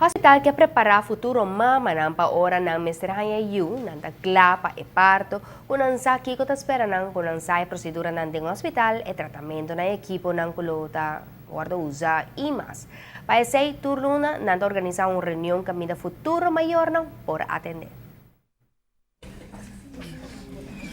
Hospital ke prepará futuro mamanan pa ora nan mester haña yu, nan ta kla pa e parto, ku nan sa kiko ta spera nan, ku nan sa e proseduranan den hospital, e tratamentonan, e ekiponan ku lo ta wòrdu usá i mas. Pa esei, tur luna nan ta organisá un reunion kaminda futuro mayornan por atendé.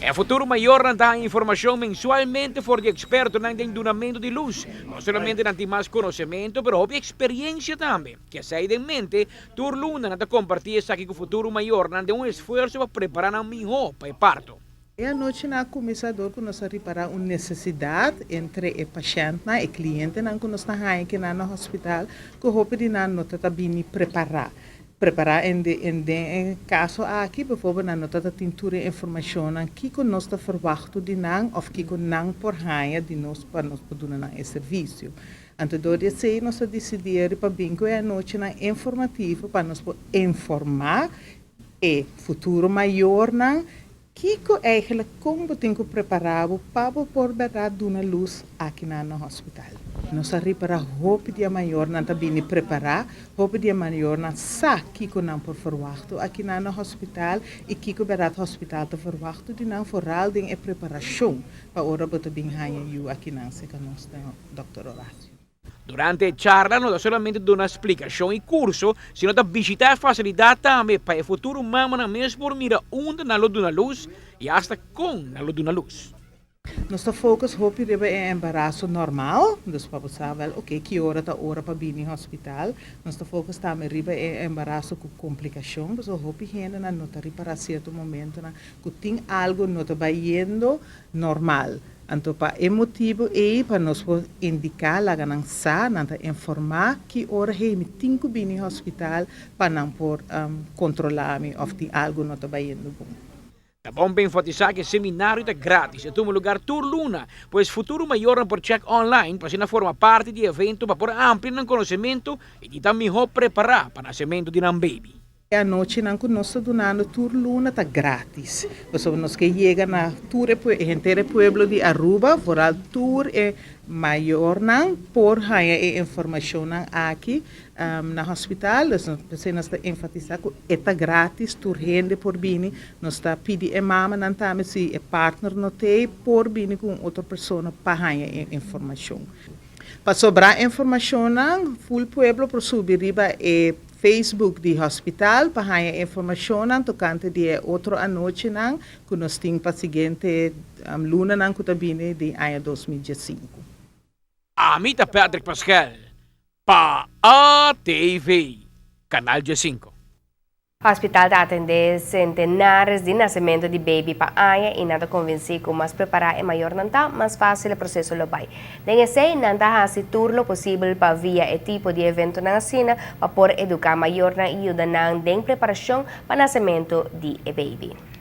E futuro mayornan ta haña informashon mensualmente for di ekspertonan den dunamentu di lus. No solamente nan tin mas konosementu, pero hopi eksperiensia tambe. Ku esei den mente, tur luna nan ta kompartí esaki ku futuro mayornan den un esfuerso pa prepará nan mihó pa e parto. E anochi nan a kuminsá dor ku nos a ripará un nesesidat entre e pashèntnan, e klientenan ku nos ta haña kinan na hospital, ku hopi di nan no ta ta bini prepará. Prepará en de en den e kaso aki, bijvoorbeeld nan no ta ta tin tur e informashonnan kiko nos ta ferwachtu di nan òf kiko nan por haña di nos pa nos por duna nan e servisio. Anto dor di esei nos a disidí eri pa bin ku e anochinan informativo pa nos por informá e futuro mayornan Kiko eigenlijk kon bo tin ku prepará bo pa bo por bèrdat duna lus akinan na hospital? Nos a ripará hopi di e mayornan ta bini prepará, hopi di e mayornan sa kiko nan por ferwachtu akinan na hospital i kiko bèrdat hospital ta ferwachtu di nan, foral den e preparashon pa ora bo ta bin haña yu akinan serka nos den Dòkter Horacio. Durante e charla no ta solamente duna splikashon i kurso, sino ta bishitá e fasilidat tambe pa e futuro mamanan mes por mira unda nan lo duna lus i asta kon nan lo duna lus. Nos ta focus hopi riba e embaraso normal, dus pa bo sa wel oke ki ora ta ora pa bini hospital. Nos ta focus tambe riba e embaraso ku komplikashon, pasobra hopi hendenan no ta ripará sierto momentonan ku tin algo no ta bayendo normal. Anto pa e motibu ei pa nos por indiká laga nan sa, nan ta informá ki ora hey mi tin ku bini hospital pa nan por kontrolá mi òf tin algu no ta bayendo bon. Ta bon pa enfatisá ku e seminario ta grátis, e tuma lugar tur luna, pues futuro mayornan por chèk online pa asina forma parti di e evento pa por amplia nan konosementu i di ta mihó prepará pa nasementu di nan baby. E anochinan ku nos ta dunando tur luna ta gratis, pasobra nos ke yega na tur e henter e pueblo di Aruba, vooral tur e mayornan por haña e informashonnan aki na hospital. Dus p'esei nos ta enfatisá ku e ta gratis, tur hende por bini. Nos ta pidi e mamanan tambe si e partner no t'ei por bini ku un otro persona pa haña e informashon. Pa sobrá informashonnan, ful pueblo por subi riba e Facebook di hospital pa haña informashonnan tokante di e otro anochinan ku nos tin pa siguiente lunanan ku ta bini di aña 2015. Ami ta Patrick Paskel pa ATV, Canal 15. Hospital ta atendé sentenares di nasementu di baby pa aña i nan ta konvensí ku mas prepará e mayornan ta, mas fásil e proseso lo bai. Den esei, nan ta hasi tur lo posibel pa via e tipo di eventonan asina pa por eduká mayornan i yuda nan den preparashon pa nasementu di e baby.